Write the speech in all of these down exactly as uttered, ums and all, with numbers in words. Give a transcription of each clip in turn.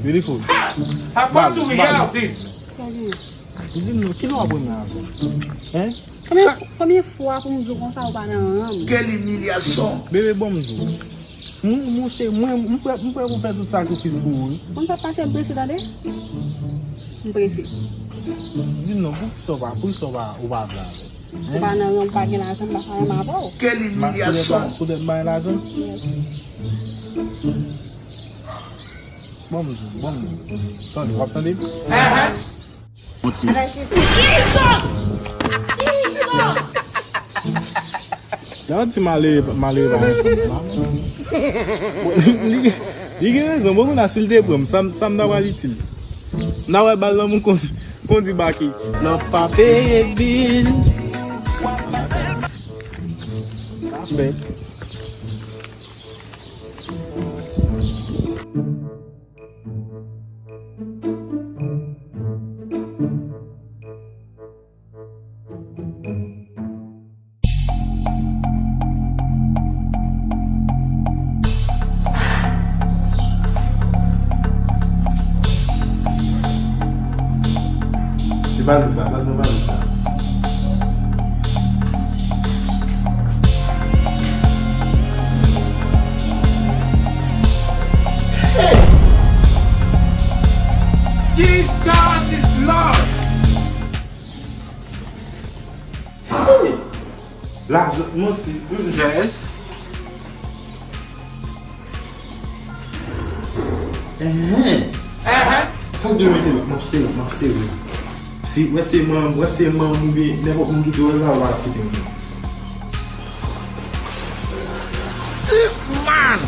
Beautiful. How fast do we have this? Sa gen? Di m non, kilè w ap renmen avè m? Hein? Konbyen, konbyen fwa pou m di w konsa ou pa nan ranm? Quelle humiliation! Bebe, bon m di w. Mwen, mwen se, mwen, m prè, m prè pou fè tout sakrifis pou ou, wi. Konn sa k pase, m prese, tande? M prese. Di m non, poukisa w pa, poukisa w pa, ou pa vle avè m? Hein? M pa nan ranm, m pa gen lajan, m pa ka renmen avè w. Quelle humiliation! Poutèt, poutèt m pa gen lajan? Yes. Bon m di w, bon m di w. Tande, w ap tande? Yon ti malere, malere pa yon fanm la. Bon, li, li gen rezon, bon, kounye a, si l te pran m, sa m, sa m ta pral itil. M ta pral ba l nan moun kondi, kondi baki. Love pa peye bil. Sa fèt. Se pa sa, sa nan valiz sa. Hey! Jesus is Lord! Hey! Lajan, manti. Yes. Enhen. Enhen. Sa k dwe mete m ap sere, m ap sere. Si, wè se manm, wè se manm oubyen nenpòt moun ki te wè l la, w ap kite m. This man!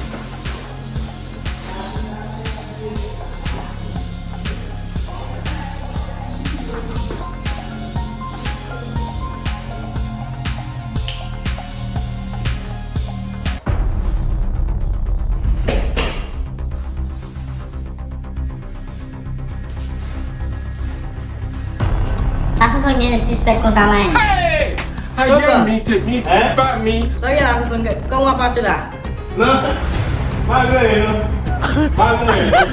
Sa sou son gen sispèk konsa, man. Hey! Ayen mi te mi pa mi. Sa gen la, sou son gen. Kòman w ap mache la? Non. Pa gen anyen, non. Pa gen anyen, non.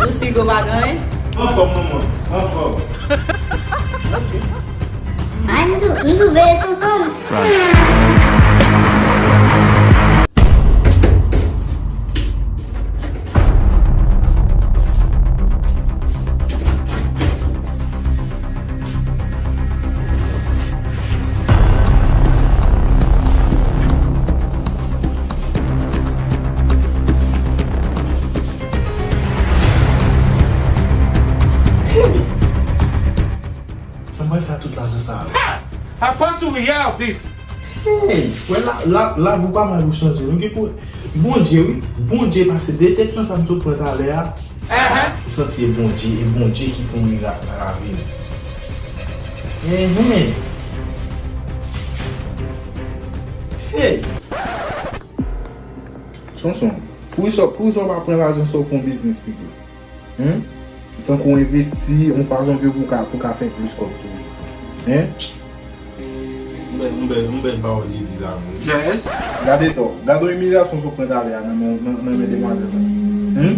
Ou si ke w pa gen anyen? Anfòm, manman. Anfòm. Ok. Ay, m tou, m tou veye sou son. Sa mwen fè tout lajan sa a. How fast do we have this? Hey, wè la, la, lavi w pa mal ou chanje. Nou gen pou, Bondye, wi. Bondye pase desepsyon sa m sot pran talè a. M santi e Bondye, e Bondye ki fè yon mirak nan lavi m. Enhen. Hey. Sonson, poukisa, poukisa w pa pran lajan sa w fè yon biznis pito? Hen? Tankou w envesti yon fason ke pou ka, pou ka fè plis kòb toujou. Hen? Yon bèl, yon bèl, yon bèl pawòl li di la, wi. Yes. Gade to, gade yon imilyasyon sa w pran talè a nan men, nan, nan men demwazèl la. Hen?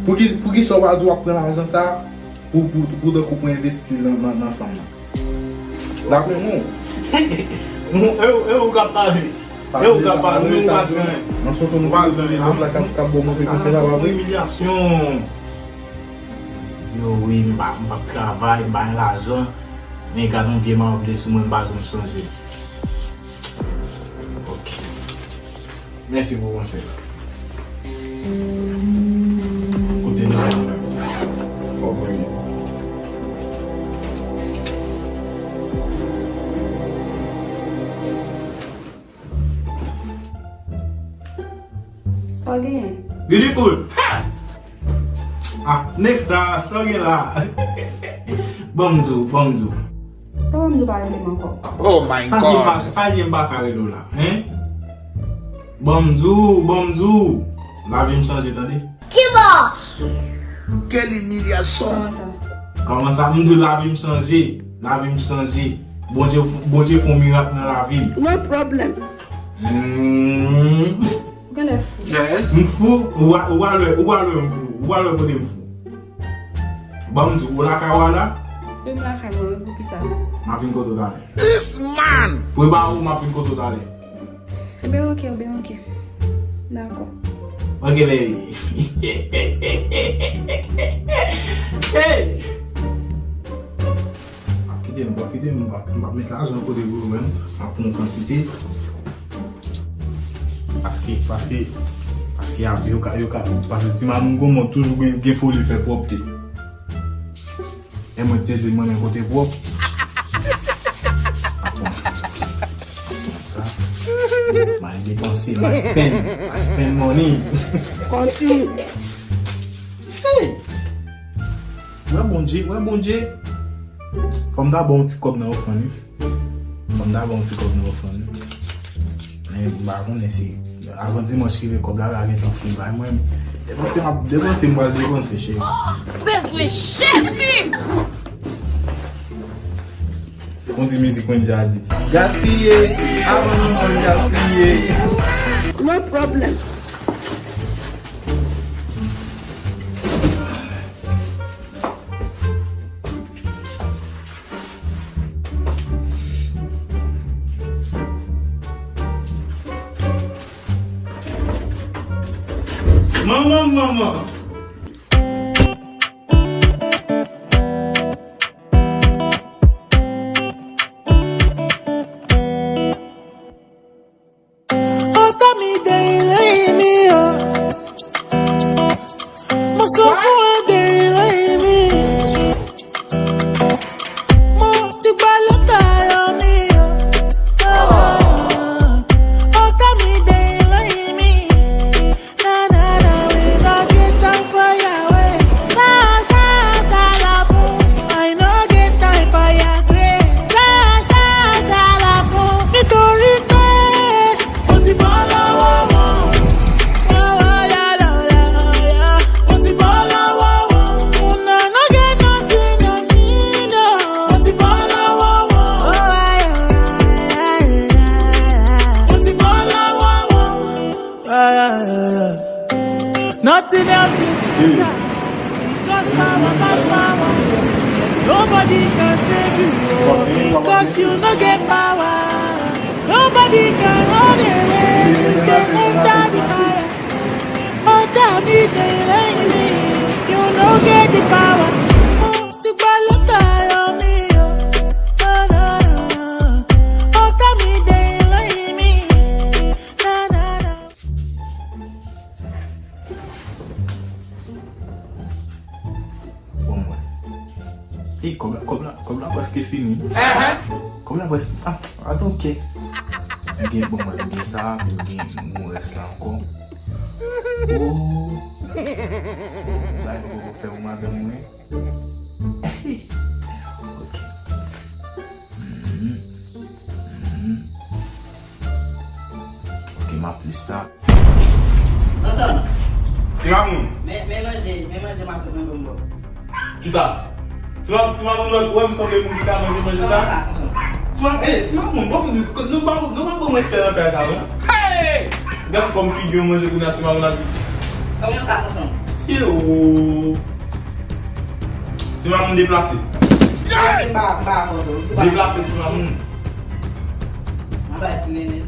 Pouki, poukisa w pa di w ap pran lajan sa a pou, pou, pou tankou pou envesti l nan, nan, nan fanm nan? L ap renmen w. E ou, e ou k ap pale. E ou k ap pale, ou pa di anyen. Nan sans nou pa di anyen. Lòt la k ap, k ap ba w move konsèy la, pa vre? Imilyasyon. Di yo, wi, m pa, m p ap travay, m pa gen lajan. Men gad yon vye mawon ble sou mwen, m pa janm chanje. Ok. Mèsi pou konsèy la. Kote nou fò mwen. Sa w genyen? Beautiful! Ah, Nekta, sa w gen la? Ban m di w, ban m di w. Sa w di pa rele m ankò? Oh my God! Sa gen pa, sa gen m pa ka rele w la, hein? Ban m di w, ban m di w. Lavi m chanje, tande? Kibòs! Quelle humiliation! Kòman sa? Kòman sa? M di w lavi m chanje. Lavi m chanje. Bondye, Bondye fè yon mirak nan lavi m. No problem. Hmm. Ou Genlè fou. Yes. M fou, ou a, ou a lè, ou a lè m fou, ou a lè kote m fou. Ban m di, ou lakay ou a la? Wi, m lakay mwen, wi, poukisa? M a vin kote w talè. This man! Prepare w, m a vin kote w talè. Ebyen, oke, ebyen, oke. Dakò. Oke, baby. Hey! Ap kite m, ap kite m, m ap, m ap met lajan kote pou yo menm, m ap pran yon kantite. Paske, paske, paske ap, yo ka, yo ka, paske ti mamoun gon mò toujou gen, gen foli fè pwòpte. E mwen te di mwen men kote pwòp. Ap pran sa. M al depanse, m al spend, m al spend money. Kontinye. Hey! Wè Bondye, wè Bondye. Fò m ta ba w yon ti kòb nan ofrann, wi. Fò m ta ba w yon ti kòb nan ofrann, wi. Men m pa konnen si, avan dimanch rive, kòb la va gentan fin bay mwen. Depanse, m ap depanse, m pral depanse, cheri. Bezwen Jezi! Kondi mizik Wendy a di, gaspiye, avan nou konn gaspiye. No problem. Manman, manman. Ota mi dei lei mi o. Mo so fu a dei lei mi. Mo ti balota yo mi o. Ota mi dei lei mi. Na, na, na, we no get time for your way. Sa, sa, sa, la, boom. I no get time for your grace. Sa, sa, sa, la, boom. Nítorí pé mo ti bọ́ lọ́wọ́ wọn. Lọ́wọ́ ya, lọ́wọ́ ya. Mo ti bọ́ lọ́wọ́ wọn. Una no get nothing on me, no. Mo ti bọ́ lọ́wọ́ wọn. Mo ti bọ́ lọ́wọ́ wọn. Yeah, yeah, yeah, yeah. Nothing else is better. Because power pass power. Nobody can save you, oh, because you no get power. Nobody can run away. You stay under the fire. Under me, they lay me. You no get the power. Oh, to follow tire me, oh. No, no, no, no. Under me, they lay me. Na, na, na. Bon, mwen. E, kòb la, kòb la, kòb la prèske fini. Kòb la prèske, ah, I don't care. M gen, bon, mwen, m gen sa, m gen, m gen rès la ankò. Oh. Bagay mwen poko fè pou madanm mwen. Ok. Mhm. Mhm. Ok, m ap li sa. Sonson. Ti mamoun. Men, men manje, men manje m ap pran pou m bò. Kisa? Ti mam-, ti mamoun, ou wè m sanble moun ki ka manje, manje sa? Kòman sa, Sonson? Ti mam-, eh, ti mamoun, bon, nou pa, nou pa ban mwen respè nan kay sa, non? Hey! Gad fòm figi yon manje kounye a, ti mamoun ap di. Kòman sa, Sonson? Mesye, oh. Ti mamoun deplase. M pa, m pa avè w, ou pa. Deplase, ti mamoun. M ap bay ti nene.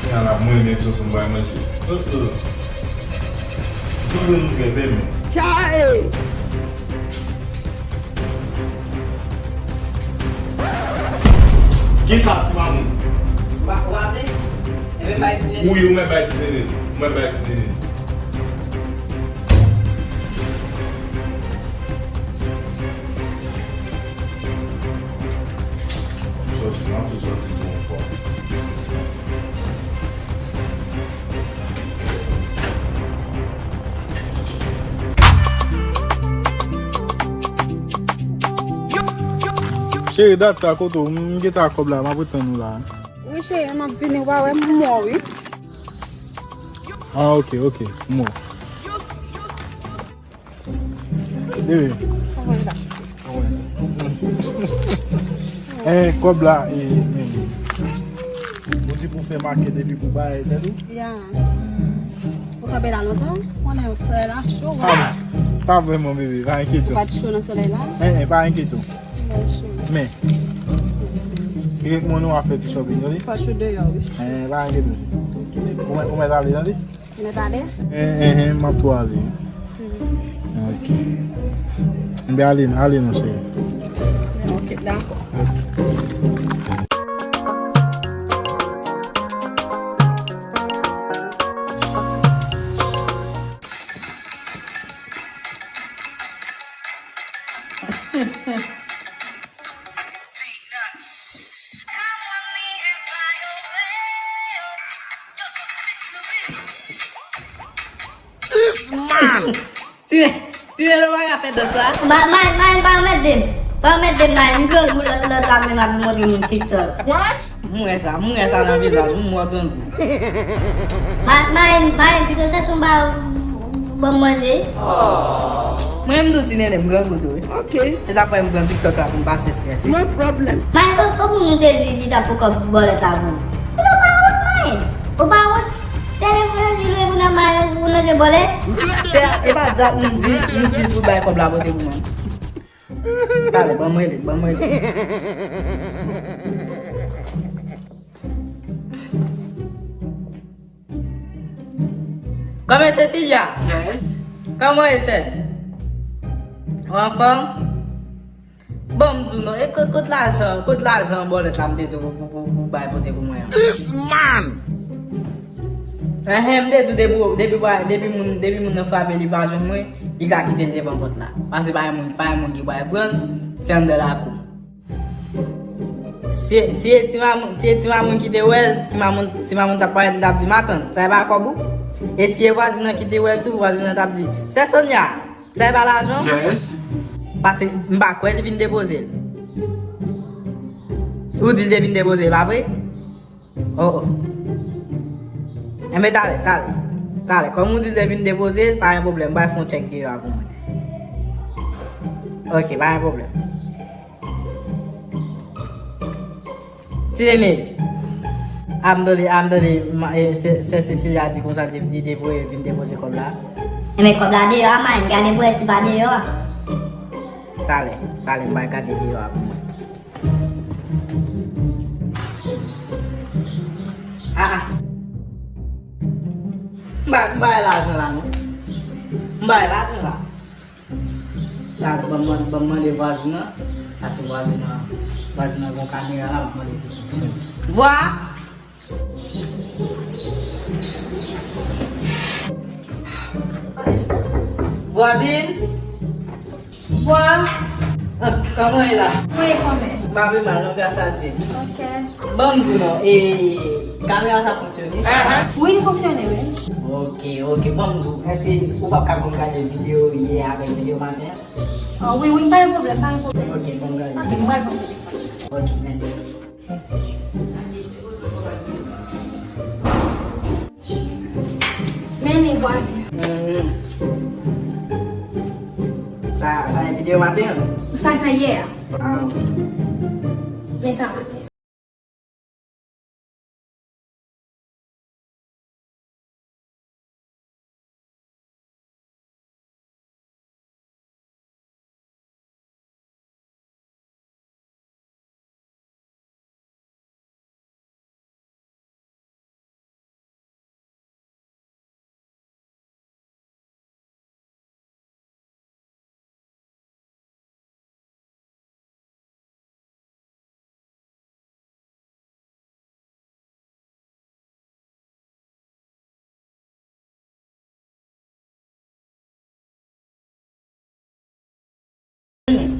Kounya la, mwen menm Sonson bay manje. Oh, oh. Tout moun fè fèmen. Chae! Kisa, ti mamoun? Ou pa, ou pa vle? Enben, bay ti nene. Wi, ou mèt bay ti nene. Ou mèt bay ti nene. Sòti, an tou sòti bon fwa. Cheri, dat sa, kote w? M gentan ak kòb la, m ap ret tann ou la. Wi, cheri, m ap vini, w pa wè m mò, wi. Ah, ok, ok, m wè. Bebe. Anmwey la. Anmwey. Eh, kòb la, eh, men. Fè makèt epi pou bay, tande? Ya. Ou kanpe la lontan? Konnen frè la cho, wè. Pa, pa vrèman, bebe, pa enkyete w. Ou pa t cho nan solèy la? Eh, eh, pa enkyete w. Mwen cho. Men, se mwen nou a fè ti shopping, tande? Fò cho deyò, wi. Eh, pa enkyete w. Ou mèt, ou mèt ale, tande? Ou mèt ale? Eh, eh, eh, m ap tou ale. Ok. Enben ale, ale non, cheri. Ok, dakò. This man! Ti, ti Nèlo pa ka fè dans la. Ma, ma, ma, pa remèt de m. Pa remèt de m, ma. M grangou lòt, lòt la menm ap montre moun TikTok. What? M wè sa, m wè sa nan vizaj ou, m wè grangou. Ma, ma, ma, pito chèche yon ba, ban m manje. Mwen, m di w ti nene, m grangou tou, wi. Ok. E sa fè m pran TikTok la pou m pase strès, wi. No problem. Ma, kò-, kòman moun te di li t ap pran kòb bòlèt la pou ou? Ou pa wont, ma. Ou pa wont? Se levanjil ou ye pou nan may ou nan je bòlèt? Se, e pa dat m di, m di l pou bay kòb la pote pou mwen. Talè, ban mwen li, ban mwen li. Kòman Cecilia? Yes. Kòman e sè? Ou anfòm? Bon, m di w non, e kot, kot lajan, kot lajan bòlèt la m te di w pou, pou, pou, pou bay pote pou mwen an? This man! Enhen, m te di w depi, depi, depi moun, depi moun nan frape li pa jwenn mwen, li ka kite l devan pòt la. Paske pa gen moun, pa gen moun ki pral pran l, se anndan lakou. Si, si e ti mamoun, si e ti mamoun ki te wè l, ti mamoun, ti mamoun t ap parèt, li t ap di, "Matant, sa e pa kòb ou?" E si e vwazin nan ki te wè l tou, vwazin nan t ap di, "Sè Sonia, sa e pa lajan w?" Yes. Paske m pa kwè li vin depoze l. Ou di l te vin depoze l, pa vre? Oh, oh. Enben, talè, talè. Talè, kòm ou di l te vin depoze l, pa gen pwoblèm. M pral fè yon tchèk deyò a pou mwen. Ok, pa gen pwoblèm. Ti nene. A m tande, a m tande, ma, e, sè, sè Cecilia di konsa li te, li te voye vin depoze kòb la. Enben, kòb la deyò a, man. Gade pou wè si l pa deyò a. Talè, talè, m pral gade deyò a pou mwen. Ah, ah. M pa, m pa wè lajan la, non. M pa wè lajan la. Talè, ban m, ban m mande vwazin nan. Paske vwazin nan, vwazin nan gon kamera la, m ap mande si l fonksyone. Vwa! Vwazin! Bwa! Ah, kòman w ye la? Mwen ye kòmè. M pa pi mal non, gras a Dye. Ok. Ban m di w non, e, kamera sa fonksyone? Wi, li fonksyone, wi. Ok, ok. Ban m di w, èske ou p ap ka ban m gade videyo yè avèk videyo maten an? Ah, wi, wi, pa gen pwoblèm, pa gen pwoblèm. Ok, ban m gade. Ok, m pral ban w telefòn. Ok, mèsi. Men li vwazin. Mhm. Sa, sa e videyo maten an? Sa, sa yè a. Ah, ok. Men sa maten.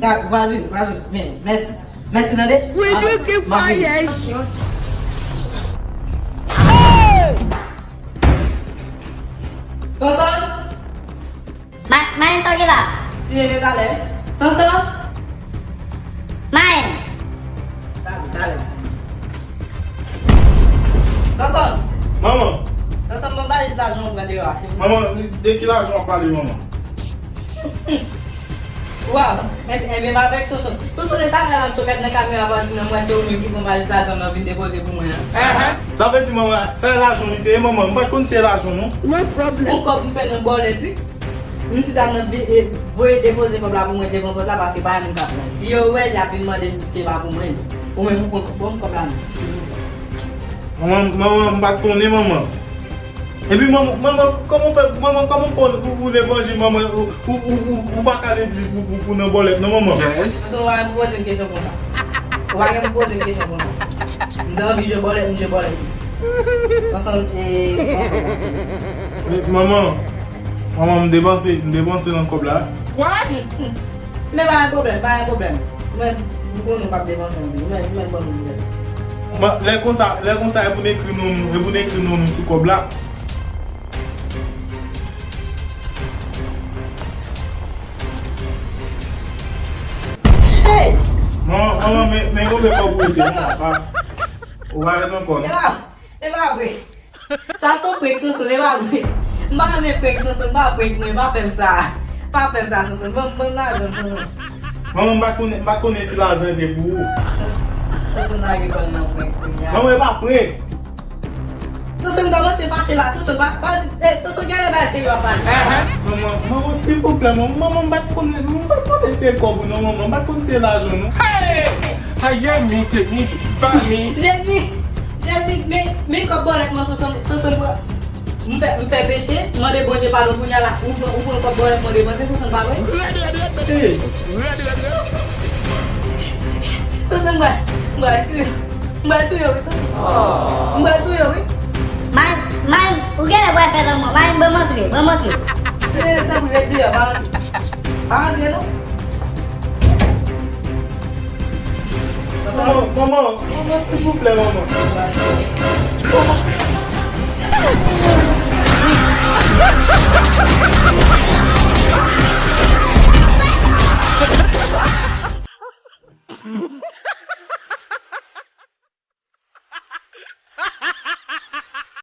Ta, vwazin, vwazin, men, mèsi. Mèsi, tande. Wi, wi, wi, wi. Hey! Sonson! Ma, Mayen, sa w gen la? Ti nene talè. Sonson! Mayen! Talè, talè, ti nene. Sonson! Manman! Sonson, ban m valiz lajan w pran deyò a, silvouplè. Manman, de, de ki lajan w ap pale, manman? Waw, enben, enben m avèk Soso. Soso, se talè la m sot gad nan kamera vwazin nan, m wè se ou menm ki pran valis lajan nan vin depoze pou mwen an. Sa vle di manman, se lajan li te ye manman, m pa t konn se lajan non. Yon kòb m fè nan bòlèt wi. M di dam nan vi- e, voye depoze kòb la pou mwen devan pòt la paske pa gen moun k ap pran. Si yo wè l, y ap vin mande m si se pa pou mwen li. Ou menm ou pran, ban m kòb la non. Manman, manman, m pa t konnen manman. Epi manman, manman, kòman w fè, manman, kòman w fè ou, ou levanjil manman, ou, ou, ou, ou, ou pa ka legliz pou, pou, pou nan bòlèt non manman? Yes. Sonson, ou pa gen pou poze m kesyon konsa. Ou pa gen pou poze m kesyon konsa. M te anvi jwe bòlèt, m jwe bòlèt. Sonson, e, manman, manman, m depanse, m depanse nan kòb la. What? Men pa gen pwoblèm, pa gen pwoblèm. Mwen, m konnen w p ap depanse anpil. Mwen, mwen ban nou lès. Bon, lè konsa, lè konsa, e pou n ekri non nou, e pou n ekri non nou sou kòb la. Hey! Manman, manman, men, men konbyen kòb ou rete, manman, pa. Ou pa rete ankò, non? E pa, e pa vre. Sa se yon prank, Soso, se pa vre. M pa renmen prank, Soso, m pa prank mwen, pa fè m sa. Pa fè m sa, Soso, ban m, ban m lajan m, Soso. Manman, m pa konnen, m pa konnen si lajan te pou ou. Soso, lage kò l nan prank kounye a. Manman, e pa prank. Soso, m kòmanse fache la, Soso, pa, pa, eh, Soso, gade bagay serye w ap pale. Manman, manman, silvouplè, manman, manman, m pa konnen, m pa konnen se kòb ou non, manman, m pa konn se lajan non. Hey! Aye mi, te mi, pa mi. Jezi, Jezi, men, men kòb bòlèt mwen, Soso, Soso, m pran. M fè, m fè peche, m mande Bondye padon kounye a la. Ou pran, ou pran kòb bòlèt mwen depanse, Soso, m pa vre? Hey! Soso, m pral, m pral touye, m pral touye, wi, Soso. M pral touye, wi. May, May, ou genlè pral fè lanmò. May, ban m antre, ban m antre. Tanpri, ret deyò, pa antre. Pa antre, non. Manman, manman, manman, silvouplè, manman. Manman.